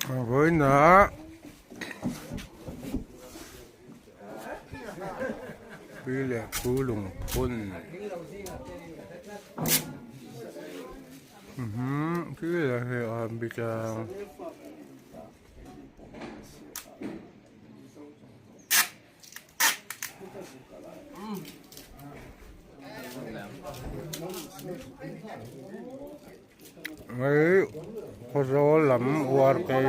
Vawiinah pi leh pu lungphun khi leh hei a bitlang. Hei khawzawl lam uar te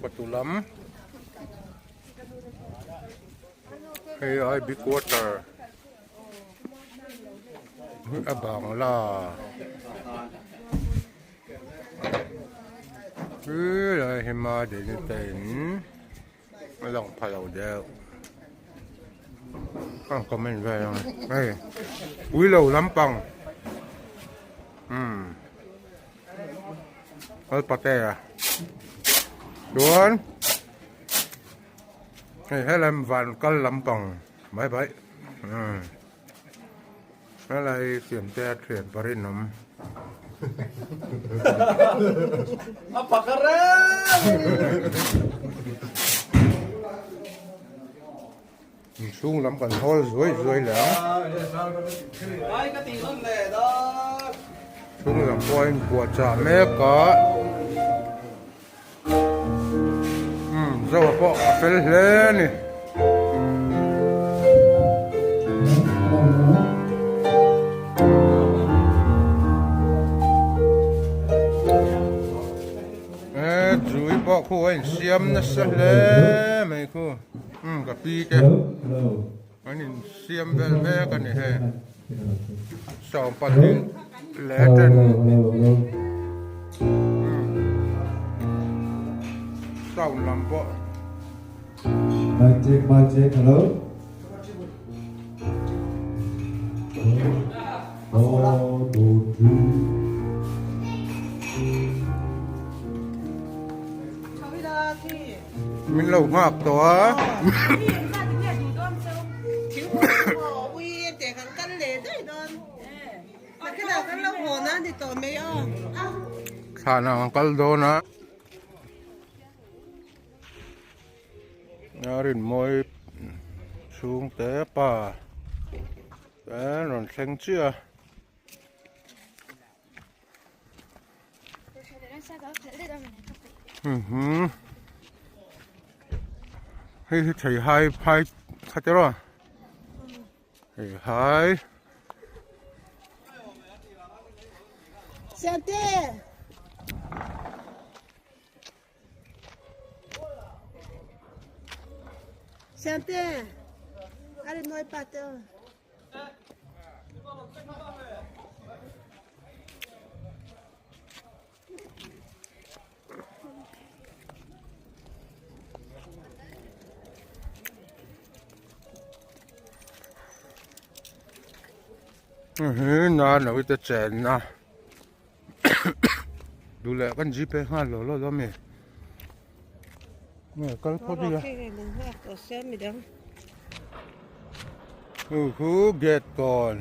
patu lam hei ai big water. A bangla helai hi Madini te in a lang pha lo deuh a comment vel ang hei pui lo lampang umm Alpatea chuan hei helai van kal lampang. Bye bye umm helai siamte a thian parin awm. A paka reng. Inchhung lam kan hawl zuai zuai leh a. Ai ka tih nawn leh dak. Chhung lam pawh a inpuah chah mek a. Umm Zoa pawh a fel hle a ni. E chui pawh khu a insiam nasa hle mai khu umm ka pi te an insiam vel mek a ni hei 12 leh ten sound lam pawh. Mic check mic check hello. One two three. Min lo nghak tawh a. Thlan ang kal dawn a. A rinmawi chhungte pa te an rawn thleng chiah a. Hei hi thei hai phai kha te rawh hei hai. Siamte. Siamte. A rin mawi pa te aw. Hi na lo te chen na du leh kan gpay nghal lo lo lo mi nge kal phawt ila Khu khu gate kawn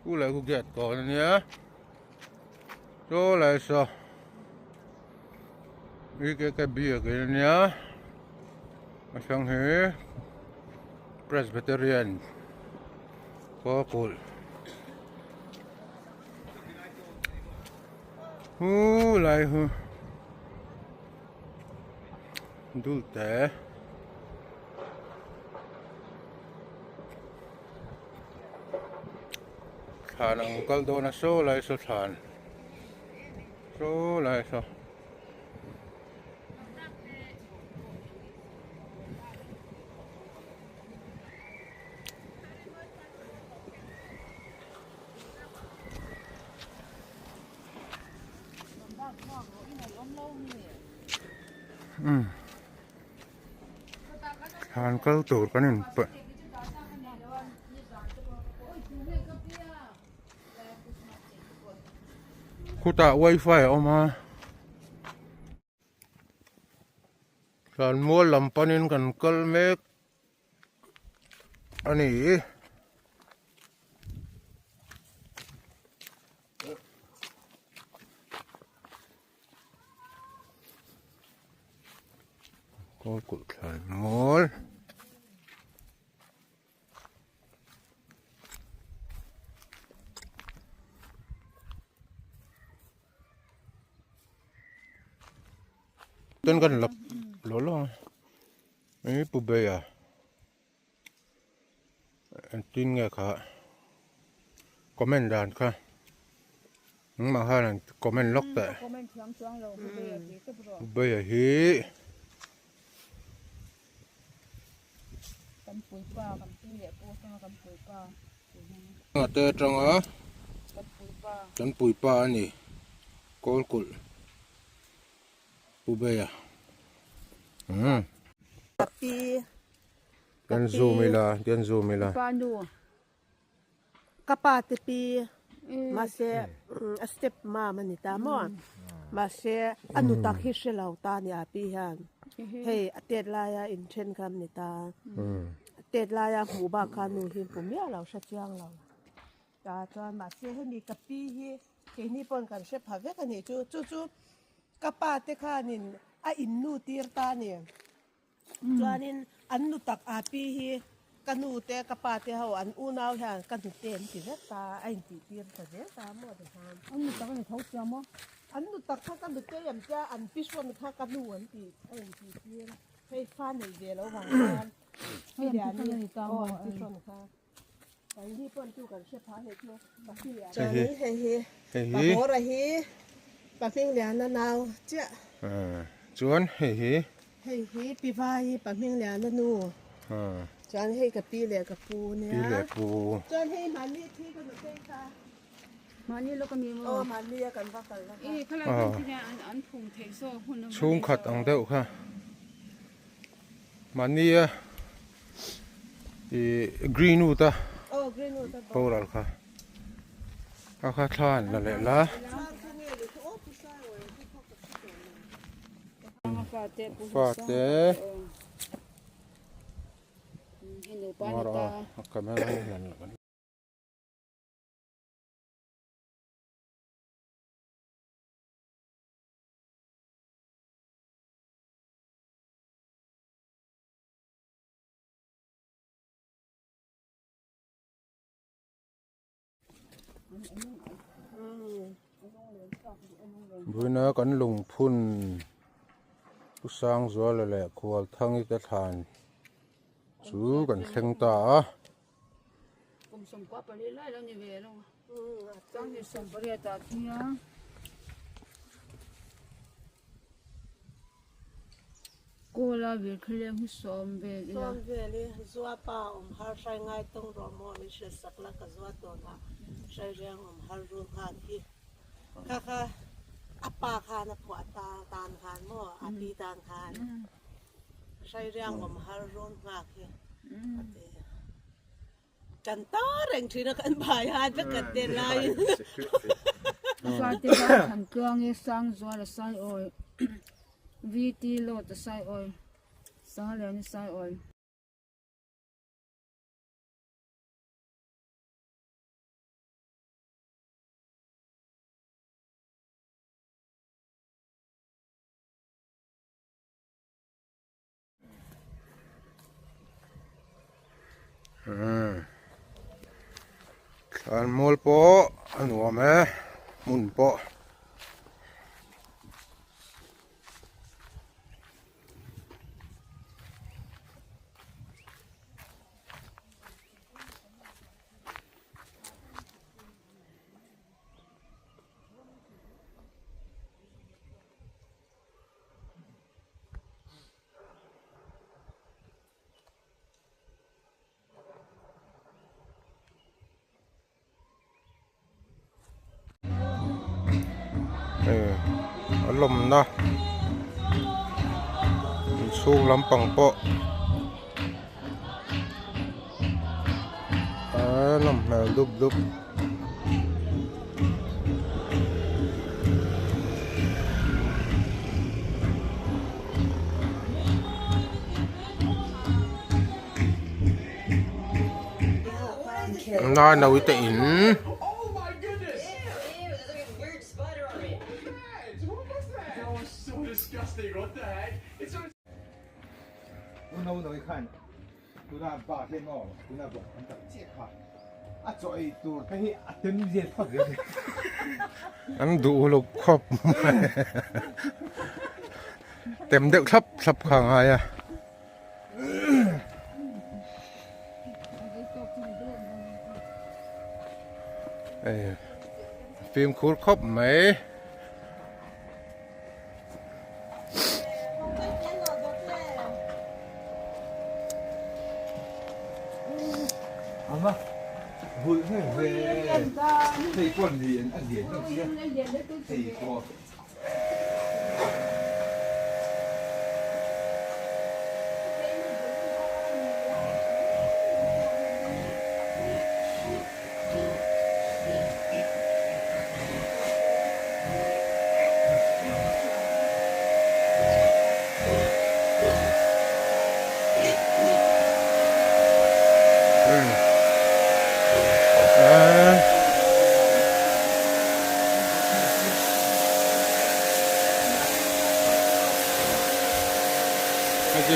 khu lai khu gate kawn ania saw lai saw i ke ke biak in ania a hrang hi Presbyterian khaw kulh khu lai hu dul te. Thlan ang kal dawn a saw lai saw thlan saw lai saw. Umm. Thlan kal tur kan in pah khutah wifi a awm a. Thlanmual lam panin kan kal mek a ni. Kawlkulh thlanmual. Ten kan lap lo lo ang pu beia engtin nge kha comment dan kha engmah khan an comment lawk teh pu beia hi. Te atanga kan puipa a ni Kawlkulh Pu Beia umm Kan zoom ila kan zoom ila. Ka pa te pi mahse a step mam a ni ta maw mahse a nu tak hi hre lo ta a ni a pi hian hei a tet laia inthen kha a ni ta a tet laia hmuh bak kha nu hi hmu miah lo hre chiang lo ta chuan mahse hemi ka pi hi keini pawn kan hre pha vek a nih chu chu chu ka pa te khanin a innu tir ta a ni. Chuanin an nu tak a pi hi ka nu te ka pa te ho an unau hian ka hnute an ti vek ta a intih tir ta zel ta maw ti khan. An nu tak a ni tho sia maw? An nu tak kha ka hnute em tia an pi hrawn kha ka nu an ti a intih tir hei fa nei ve lo vang khan Hei an pi hrawn a ni ta maw? Aw an pi hrawn kha kan ni pawn chu kan hre pha hei chu pa hmingliana chuanin hei hi pa hawra hi pa hmingliana nau chiah. Chuan hei hi Hei hi pi vai hi pa hmingliana nu chuan hei ka pi leh ka pu nia pi leh pu chuan hei mahni thi ka nu phei kha mahni lawk a mi maw aw mahni a kan va kal na kha khalai kan thi hian an an phum theih zawk hun a chhungkhat ang deuh kha mahni a ih greenwood a aw greenwood a boral kha a kha thla an la leh la. Fate a camera hi hlan loh a ni. Vawiina kan lungphun Pu Sangzuala leh Khualthangi te thlan chu kan thleng ta a. Kawla vir kha leng hi sawm vel ila. Sawm vel i zua pa awm har hrai ngai tawng rawh maw min hrilh sak la ka zua tawn ah hrai riang awm har run nghal hi kha kha a pa khan a phuah ta tan khan maw a pi tan khan hrai riang awm har run nghak hi a ti. Kan ta reng thin a kan bhai han vek kan tel laiin. Fate va than tluang e sang zual a sai awi VT load a sai awi Sanglian a sai awi. Thlan mual pawh a nuam e hmun pawh. A lawmna inchhung lampang pawh a nawm hmel dup dup. Nanawi te in. An duh uluk khawp mai tem deuh thlap thlap kha a ngai a. Fimkhur khawp mai.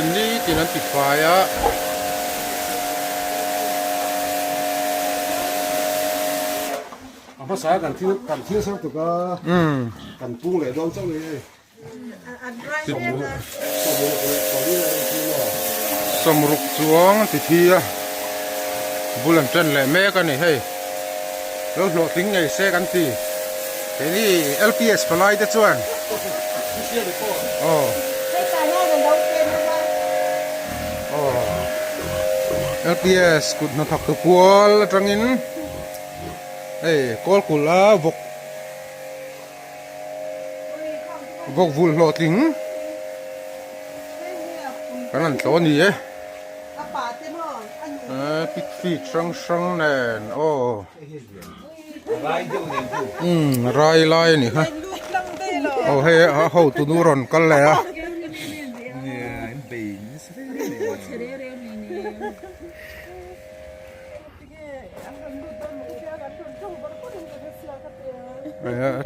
Nitin an ti fai a. A hmasa kan thil kan thil sang tuk a kan pung leh dawn chauh ni hei. Sawmruk chuang an ti thi a bul an ṭan leh mek a ni hei lo hlawhtling ngei se kan ti keini LPS palai te chuan aw aw LPS kut hnathawk tu kual atangin hei kawl kulh a vawk. Vawk vul hlawhtling kan han tlaw a ni e pig feed hrang hrang nen aw umm rai lai a ni kha aw hei a hotu nu rawn kal leh a.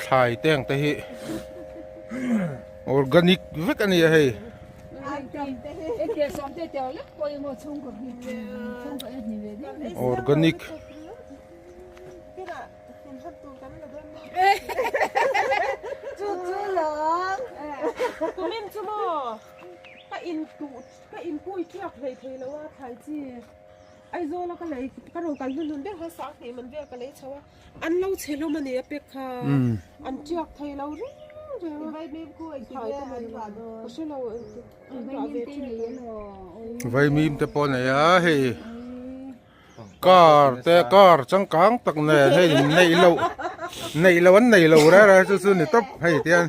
Thlai te ang te hi organic vek a ni a hei. Organic. Aizawl a ka lei ka rawn kal hnu hnun ber khan sang hnih man vel ka lei chho a an lo chhe hlawm a ni a pek kha an tiak thei lo reng reng a thlai te nei lo ka hre lo an rah ve thin Vaimim te pawh a nei a hei car te car changkang tak nen hei neih loh neih loh an nei lo reng reng chu chu ni tawp hei tian.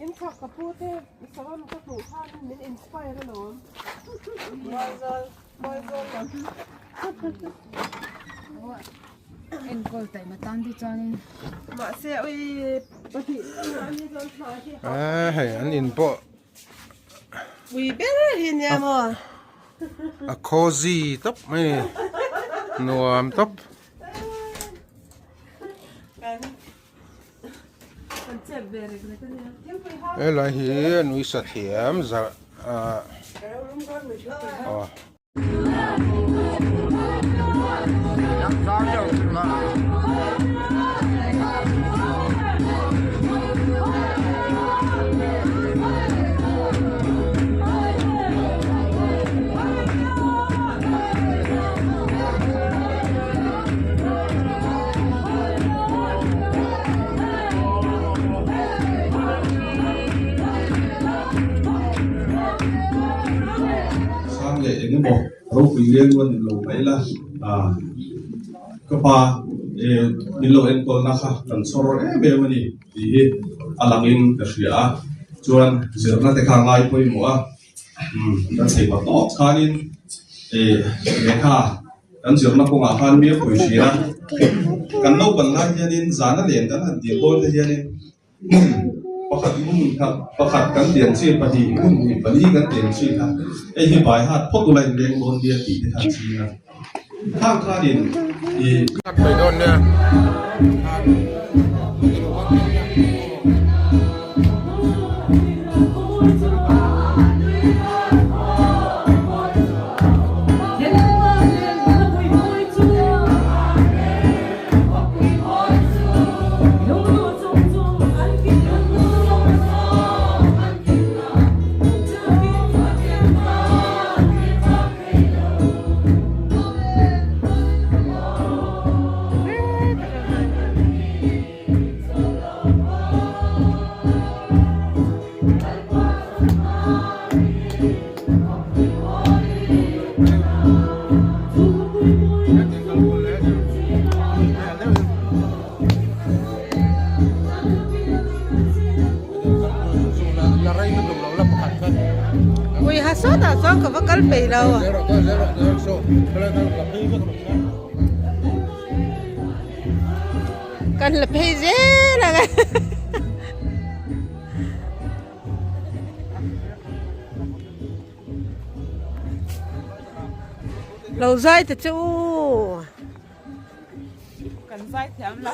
In thak ka pu te saram ka hmuh khan min inspire alawm. Mualzawl mualzawl lam. Enkawl taima tan te chuanin. Mahse ui pahnih an hi chuan thla hi. Eh hei an in pawh. Ui ber hi nia maw. A cozy tawp mai nuam tawp. Helai hi nui sathiam zarh ah aw. Sang leh eng emaw ropui leng rual ni lo mai la, ka pa min lo enkawlna kha kan chhawr em em a ni tih hi a langin ka hria a, chuan zirna te kha a ngai pawimawh a. Kan chei pa tawp khanin lehkha kan zirna kawngah khan mi a pui thin a, kan naupang lai hianin zana len kan han dil dawn te hianin. Pakhat hmun kha pakhat kan ti ang chi, pahnih hmun hnih pali kan ti ang chi kha hei hi bai hat phawt ula inleng dawn nia tih te kha a ching a. Khang khanin i. Khat mai dawn nia. Ui ha sawtah chuan ka va kal peih lo. Kan la phei zel ang a. Lo zai ta che u. Kan zai thiam lo.